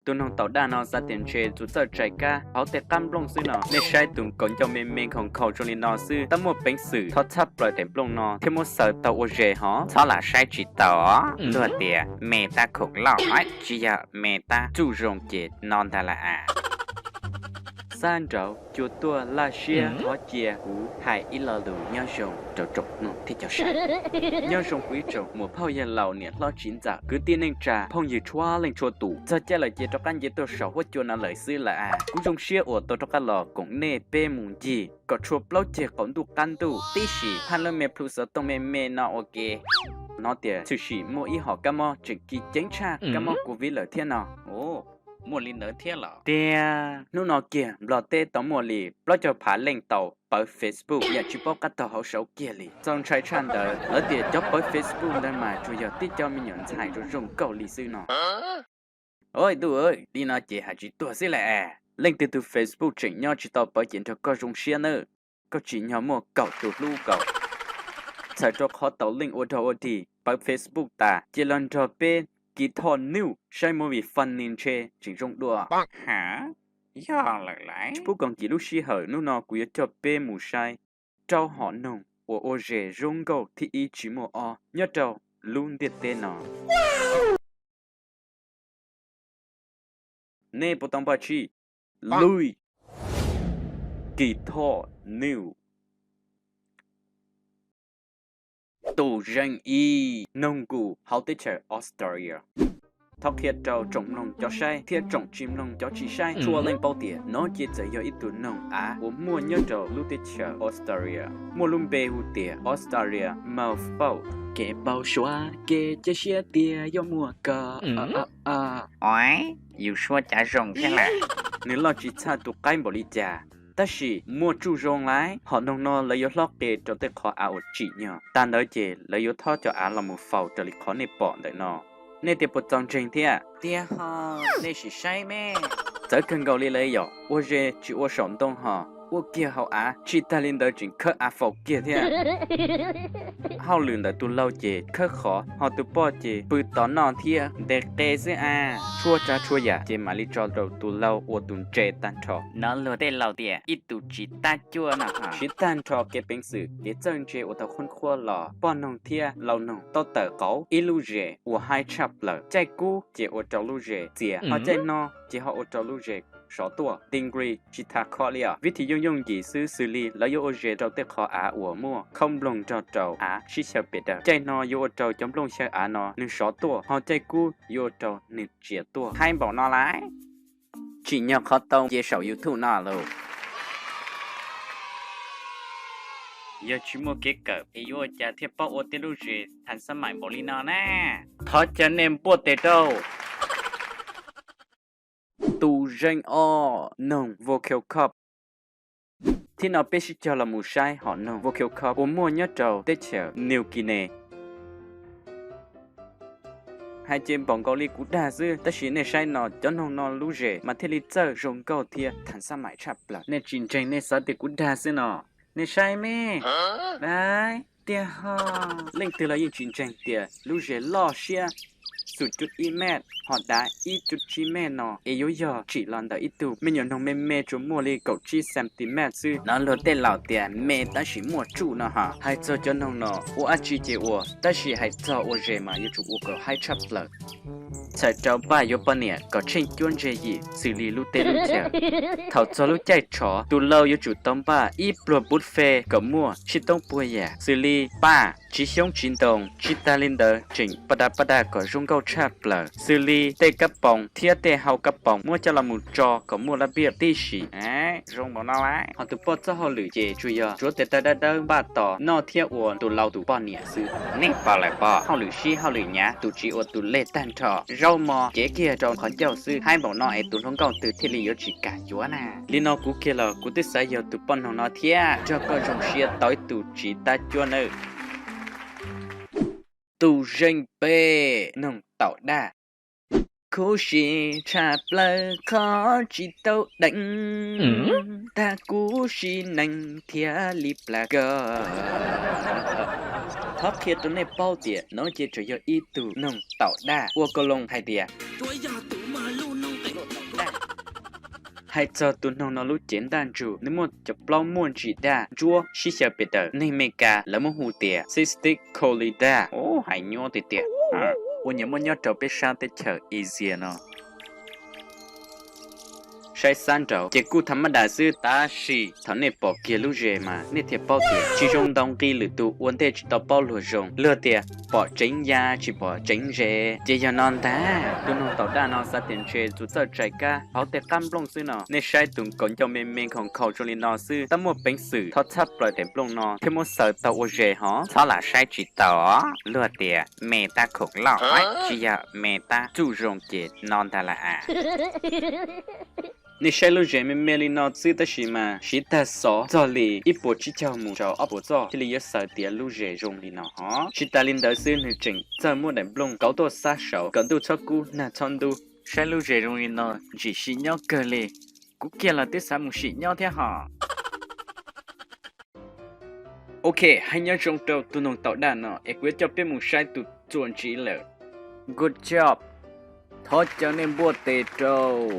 Tus noog taum daj no xav tias ntshe tsuas txawj tsai kab hauv tej qab nplooj xwb no. Nej saib tus kaus ncauj me me nkhaus nkhaus zoo li no xwb, tab muaj peev xwm tho txhab plaws daim nplooj no thiab muab xaws tau ua zes hov. Txhob lam saib tsis taus os, luag tias me tab khoom loj, tsis yog me tab txuj zoo ces no ntag lawm as. Xab nraud cua tuaj laj siab, thov cia kuv hais ib lo lus nyob zoo rau tsoom mloog thiab cov saib. Nyob zoo kuv ib tsoom muam phauj yawg laus niam hlob txiv ntxawm kwv tij neej tsa phooj ywg txhua leej txhua tus. Txog caij lawm ces rov qab nce tuaj saum huab cua no lawm xwb lawm as. Kuv zoo siab uas tau rov qab los koom nej peb mus ncig kom txhua plaub ceg qaum ntuj qab ntuj tib si, hab lub me plhu xov tooj me me no ua ke. Hnov tias tshwm sim muaj ib hom kab mob tseem kis ceev tshaj kab mob covid lawm thiab no. Muaj li ntawd thiab los? Tiag, hnub no kiag Nplog teb tau muaj li plaub caug phav leej tau pawv Facebook yam tsis paub qab taug hauv saud kiag li. Txaus ntshai tshaj ntawd lawv tias cov pawv Facebook ntawd mas tsuas yog tib cov me nyuam ntxhais zoo zoo nkauj li xwb no. Ua ntuj, li no ces hais tsis tuag xwb lawm as. Leej twg tus Facebook tseem nyob tsis tau pawv ces nrog koj zoo siab nawb. Koj tsim nyog muaj kaum tus hlub koj. Txhawm rau qhov tau leej ua dog ua dig pawv Facebook tas ces los nrog peb kis thoj nuj saib movie funny ntshe tseem zoo dua. Hav, yog lawm lauj. Tsis pub kom nkim lub sij hawm, hnub no kuv yuav coj peb mus saib rau hom noog uas ua zes zoo nkauj thib ib tsis muaj ob nyob rau lub ntiaj teb no. Nej puas tau npaj tsib? Luj! Kis thoj nuj. Tus zeej ib, noog nkus hauv teb chaws Australia. Thov qhia rau tsoom mloog cov saib thiab tsoom tsis mloog cov tsis saib txhua leej paub tias no ces txawm yog ib tug noog av uas muaj nyob rau lub teb chaws Australia, muaj lub npe hu tias Australia mofo. Kev npau suav kev cia siab tias yuav muaj koj. Ua, yus suab cav zoo thiab lawm. Nws loj tsis txhaj tus qaib npaum li cas, tab sis muaj tsuj zoo lawm. Hom noog no lawv yuav hlob qe rau tej qhov av uas tsim nyog, tag ntawd ces lawv yuav thob cov av los mus faus raws li qhov nej pom ntawm no. Nej tias puas txaus ntseeg thiab? Tiag ho, nej sim saib me. Txawv kawg nkaus li lawm yom, ua zes tsis ua saum ntoo ho ua kiag hauv av, tsis tag li ntawd tseem khawb av faus kiag thiab. Hauj lwm ntawm tus laug ces khawb qhov, ho tus poj ces pw tos noj thiab ntes qe xwb as. Txhua tsav txhua yam ces mam li tso rau tus laug ua tus ntse tag nrho. Hnov luag tej laus tias ib tug tsis tab cuab no ho. Siv tag nrho kev peev xwm kev txawj ntse uas tau qhuab qhuab los, poj noog thiab lau noog tau tawm qauv ib lub zes uas haib tshaj plaws. Caij kub ces ua rau lub zes txias, ho caij no ces ho ua rau lub zes sov tuaj. Degree tsis tas kho li os, vib thim yooj yooj yim xwb, xws li lawv yuav ua zes rau tej qhov av uas muaj khaub nplooj nrog rau av sib xyaw pes daws. Caij no yuav ua rau cov nplooj xyaw av no nws sov tuaj, ho caij kub yuav ua rau nws txias tuaj. Haib npaum no lawm. Tsim nyog qhov tau nce saum YouTube no lauj. Yog tsis muaj kev kawm es yuav ua cas thiaj paub ua tej lub zes thav xab maim npaum li no na? Thov caw nej npuaj tes rau. Tus zeej ob, noog Volcano Cup. Thib no peb sib cog los mus saib hom noog Volcano Cup uas muaj nyob rau teb chaws New Guinea. Hais ces npaum nkaus li kuv dag xwb, tab sis nej saib no, cov noog no lub zes mas thiaj li txawj zoo nkauj thiab thav xab maim tshaj plaws. Nej tsis ntseeg nej xav tias kuv dag xwb no. Nej saib me. Tiag ho, leej twg los yeej tsis ntseeg tias lub zes loj siab xum cuj ib mev ho dav ib cuj tsib mev no es yuav yog tsim los ntawm ib tug me nyuam noog me me tsuas muaj li kaum tsib centimeter xwb. Hnov luag tej laus tias me tab sis muaj tsuj no ho. Hais txog cov noog no, ua dab tsi ces ua, tab sis hais txog ua zes mas yuav tsum ua kom haib tshaj plaws. Txhawm rau npaj yuav poj niam kom tsheej cuab ntse yim xws li lub teb lub chaw. Thaum txog lub caij tshov, tus laug yuav tsum tau npaj ib pluag buffet kom muaj tsib toob puag yam xws li paj, tsiv xyoob tsiv ntoo, tsis tas li ntawd tseem paj da paj da kom zoo nkauj tshaj plaws xws li tej kab poos thiab tej hau kab poos muab coj los mus tso kom muaj lab npiaj tib si. Zoo npaum no lawm. Ho tus poj txoj hauj lwm ces tsuas yog tsuav tes taw dawb dawb npaj tos noj thiab ua tus laug tus poj niam xwb. Nej pom lawm pom, hauj lwm sib hauj lwm hnyav, tus txiv ua tus leg tag nrho, zaub mov cev kiag rau qhov ncauj xwb. Haib npaum no es tus hluas nkauj twg thiaj li yuav tsis kam yuav na? Li no kuv kiag los kuv twb xav yog tus poj noog no thiab, nrog koj zoo siab tau ib tug txiv tab cuab nawb. Tus zeej peb, noog taum daj. Khuv xim tshaj plaws qhov tsis tau deev, tag kuv sim neeg thiaj li plam koj. Thov qhia rau nej paub tias no ces tseem yog ib tug noog taum daj ua kau loo hais tias, Hais txog tus noog no lub cev ntaj ntsug, nws muaj cov plaub muaj ntsis daj ntsuab sib xyaw pes daws, neeg Meskas lawv muab hu tias cystic coli daj. Ub, hais nyuaj tiag tiag. Ua nyiam muaj nyob rau peb sab teb chaws Asia no. Saib xab nraud ces kuj tham mab das xwb, tab sis thaum nej pom kiag lub zes mas nej thiaj paub tias tsis zoo ntaus nqi lwm tus ua ntej tsis tau paub luag zoo. Luag tias pom tseev ya tsis pom tseev zes, ces yog no ntag. Tus noog taum daj no xav tias ntshe tsuas txawj tsais kab hauv tej qab nplooj xwb no. Nej saib tus kaus ncauj me me nkhaus nkhaus zoo li no xwb tab muaj peev xwm tho txhab plaws daim nplooj no thiab muab xaws tau ua zes hos. Txhob lam saib tsis taus, luag tias me tab khoom loj, tsis yog me tab txuj zoo ces no ntag lam as. Nej saib lub zes me me li no xwb tab sis mas siv tag xov txog li ib puas tsib caug mus rau ob puas txoj thiaj li yuav xaws tiav lub zes zoo li no hos. Tsis tas li ntawd xwb, nws tseem txawj muab daim nplooj kauv tuaj xab saud kom ntuj txhob kub nag txhob ntub. Saib lub zes zoo li no, ntsim sim nyob kawg li. Kuv kiag los twb xav mus sim nyob thiab hos. Ok, hais nyob zoo rau tus noog taum daj no es kuv yuav coj peb mus saib tus txuas ntsiv lawm. Good job. Thov caw nej npuaj tes rau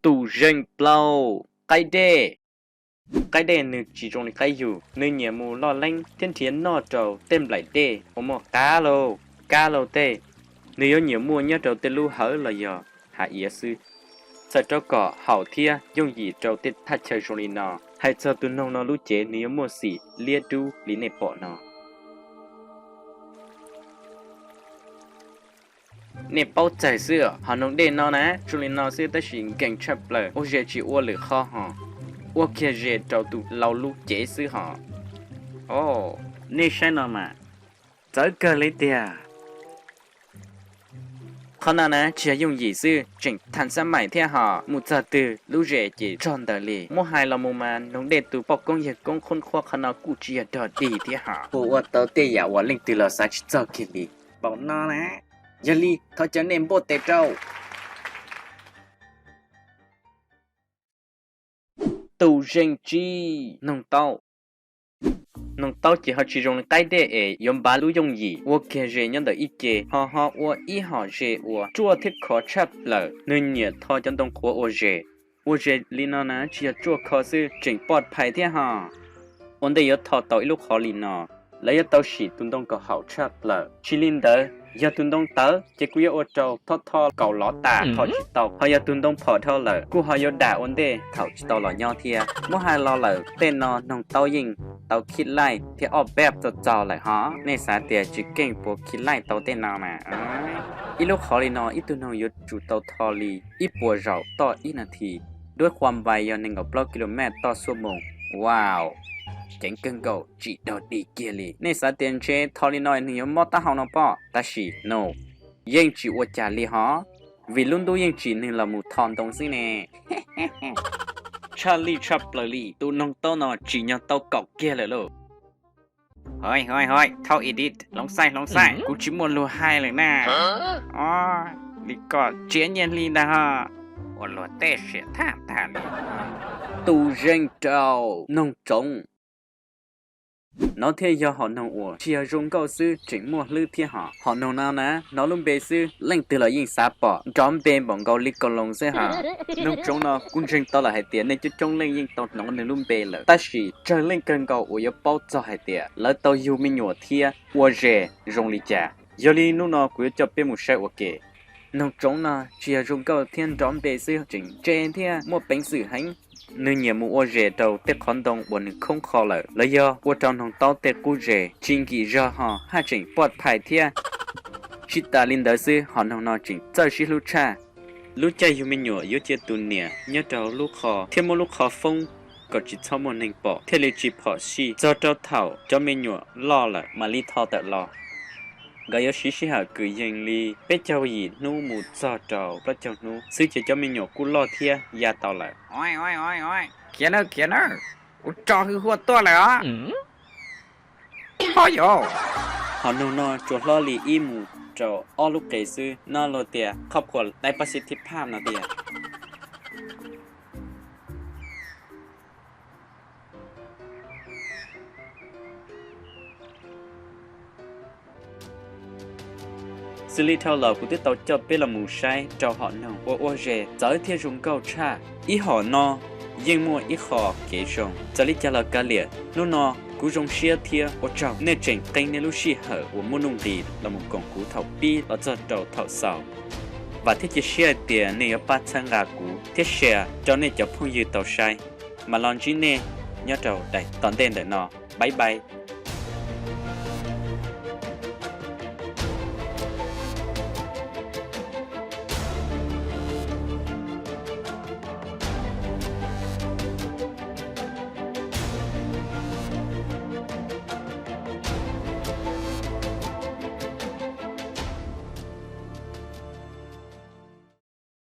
tus zeej plaub, qaib dej. Qaib dej nws tsis zoo li qaib yug, nws nyiam mus loj leeb thiab nrhiav noj rau tej nplaim dej uas muaj qab lauj, kab lauj tej. Nws yuav nyiam muaj nyob rau tej lub hawv los yog hav iav xwb, txhawm rau kom haum thiab yooj yim rau tej thaj chaw zoo li no. Hais txog tus noog no lub cev nws yuav muaj xim liab dub li nej pom no. Nej paub txawg xwb, hom noog dej no na zoo li no xwb tab sis nkees tshaj plaws, ua zes tsis ua lwm qhov hos, ua kiag zes rau tus laus lub cev xwb hos. Nej saib no mas, txawv kawg li tiag. Qhov no na tsis yog yooj yim xwb, tseem tham xab maim thiab hos, mus txog twg lub zes ces txog ntawd li. Muab hais los mus mas noog dej tus poj koob yawg koob qhoob qhuab qhov no kuj tsis yog dog dig thiab hos, puas ua tau tej yam uas leej twg los xav tsis txog kiag li. Npaum no na, yog li thov caw nej npuaj tes rau tus zeej tsib, noog taub. Noog taub ces ho tsis zoo li qaib dej es yuav npav lub yooj yim, ua kiag zes nyob ntawm ib ce, ho ho ua ib hom zes uas ruaj thiab khov tshaj plaws. Nws nyiam tho cov ntoo qhuav ua zes. Ua zes li no na tsis yog ruaj khov xwb, tseem poj phais thiab hos. Ua ntej yuav tho tau ib lub qhov li no, lawv yuav tau sim tus ntoo kom haum tshaj plaws. Tsis li ntawd, yog tus ntoo tawv ces kuj yuav ua rau tho tho kaus lov tas tho tsis tau, ho yog tus ntoo phom dhau lawm kuj ho yuav dam ua ntej thaum tsis tau los nyob thiab. Muab hais los lawm tej no noog taub yeej tau khib laij thiab ob peb txog txog lawm hos. Nej xav tias tsis keej puas khib laij tau tej no mas. Ib lub qhov li no ib tug noog yuav tsum tau tho li ib puas zaum toj ib nas this, duab khuam vais yog nees nkaum plaub kilomet toj xuab moos. Wow, ceev kawg nkaus tsis dog dig kiag li. Nej xav tias ntshe tho li no nws yuav mob taub hau no pob, tab sis no yeej tsis ua cas li hos, vim lub ntuj yeej tsim nws los mus tho ntoo xwb ne. Tshaj lij tshaj plaws li, tus noog taub no tsim nyog tau kaum kiag lawm lauj. Hoi hoi hoi, thauj edit, hloov xaij hloov xaij, kuv tsis muaj lus hais lawm na. Li ko tsiav nyiaj hli ntag ho. Ua luag tej siab thaj tag li. Tus zeej rau, noog tsoov. No thiaj yog hom noog uas tsis yog zoo nkauj xwb tseem muaj hlwb thiab hos. Hom noog no na, hnov lub npe xwb leej twg los yeej xav pom, nrov npe npaum nkaus li kaus loos xwb hos. Noog tsoov no kuv ntseeg tau lawm hais tias nej coob coob leej yeej tau hnov nws lub npe lawm, tab sis tsawg leej kawg nkaus uas yuav paub txog hais tias lawv tau yug me nyuam thiab ua zes zoo li cas. Yog li hnub no kuv yuav coj peb mus saib ua ke. Noog tsoov no tsis yog zoo nkauj thiab nrov npe xwb, tseem ntse thiab muaj peev xwm heev. Nws nyiam mus ua zes rau tej qhov ntoo uas nws khoob kho lawm, los yog ua rau noog taub tej qub zes tsis nkim zog ho haj tseem poj phais thiab. Tsis tas li ntawd xwb, hom noog no tseem txawj sib hlub tshaj. Lub caij yug me nyuam yuav cia tus niam nyob rau lub qhov thiab muab lub qhov foob kom tsis txhob muaj neeg pom thiaj li tsis phom sij. Txog rau thaum cov me nyuam loj lawm mam li tho tawm los. Nkawd yuav siv sij hawm kwm yees li peb caug yim hnub mus txog rau plaub caug hnub xwb ces cov me nyuam kuj loj thiab ya tau lawm. Khiav nawb, khiav nawb, kuv tso hwj huaj tuaj lawm os. Ho yog, hom noog no tsuas hlob li ib mus rau ob lub qe xwb no, luag tias qhov khuam dai pab xib thib phaj no tiag. Xws li dhau los kuv twb tau coj peb los mus saib rau hom noog ua ua zes txawv thiab zoo nkauj tshaj. Ib hom no yeej muaj ib qho kev zoo. Txawm li cas los kav liam, hnub no kuv zoo siab thiab ua tsaug nej tseem qee nej lub sij hawm uas muaj nuj nqis los mus koom kuv thaum pib los txog rau thaum xaus. Vam thiab cia siab hais tias nej yuav pab txhawb nqa kuv thiab share rau nej cov phooj ywg tau saib. Mam los ntsib nej nyob rau daim tom ntej ntawm no. Bye bye.